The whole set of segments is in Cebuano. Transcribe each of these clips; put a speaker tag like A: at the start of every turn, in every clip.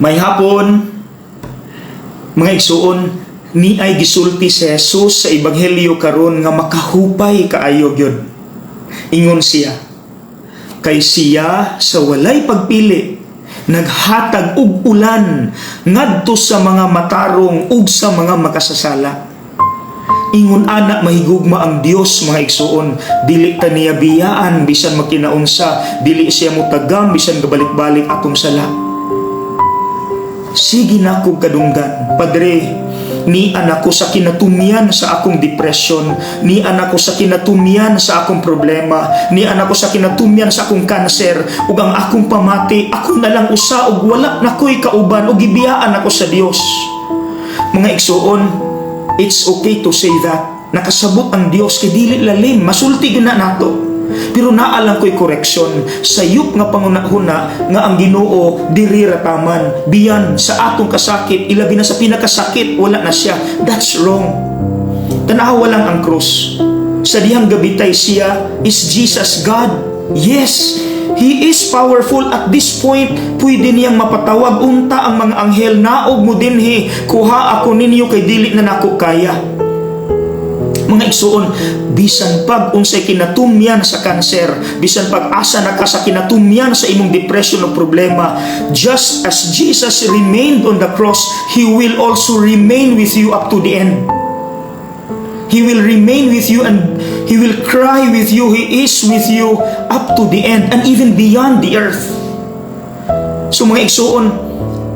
A: Maayong hapon, mga igsuon, ni ay gisulti si Jesus sa Ebanghelyo karon nga makahupay kaayo gyud. Ingon siya, kay siya sa walay pagpili naghatag og ulan ngadto sa mga matarong ug sa mga makasasala. Ingon ana mahigugma ang Dios, mga igsuon, dili ta niya biyaan bisan magkinaunsa, dili siya mutagam bisan gabalik-balik atong sala. Sige na kong kadunggan, "Padre, nian ako sa kinatumyan sa akong depression, nian ako sa kinatumyan sa akong problema, nian ako sa kinatumyan sa akong kanser, ug ang akong pamati, ako na lang usa ug wala na ko'y kauban ug gibiyaan ako sa Dios." Mga igsuon, it's okay to say that. Nakasabot ang Dios kay dili lalim, masulti gyud na nato. Pero naa lang ko'y correction, sayop nga pangunahuna nga ang Ginoo diri ra taman biyan sa atong kasakit, ilabi na sa pinakasakit, wala na siya. That's wrong. Tanawa lang ang krus. Sa dihang gabitay siya, is Jesus God? Yes. He is powerful at this point. Pwede niyang mapatawag unta ang mga anghel, "Naog mo dinhi, kuha ako ninyo kay dili na nako kaya." Mga igsuon, bisan pag unsay kinatumyan sa kanser, bisan pag asa na ka sa kinatumyan sa imong depression o problema, just as Jesus remained on the cross, He will also remain with you up to the end. He will remain with you and He will cry with you. He is with you up to the end and even beyond the earth. So mga igsuon,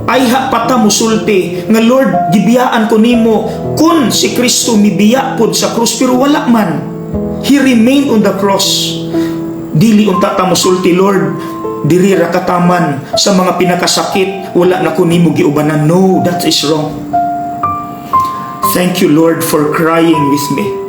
A: ayha pa ta musulti nga, "Lord, gibiyaan ko nimo," kun si Kristo mibiya pod sa krus, pero wala man. He remained on the cross. Dili unta ta musulti, "Lord, diri ra ka taman sa mga pinakasakit, wala na ko nimo giubanan." No, that is wrong. Thank you, Lord, for crying with me.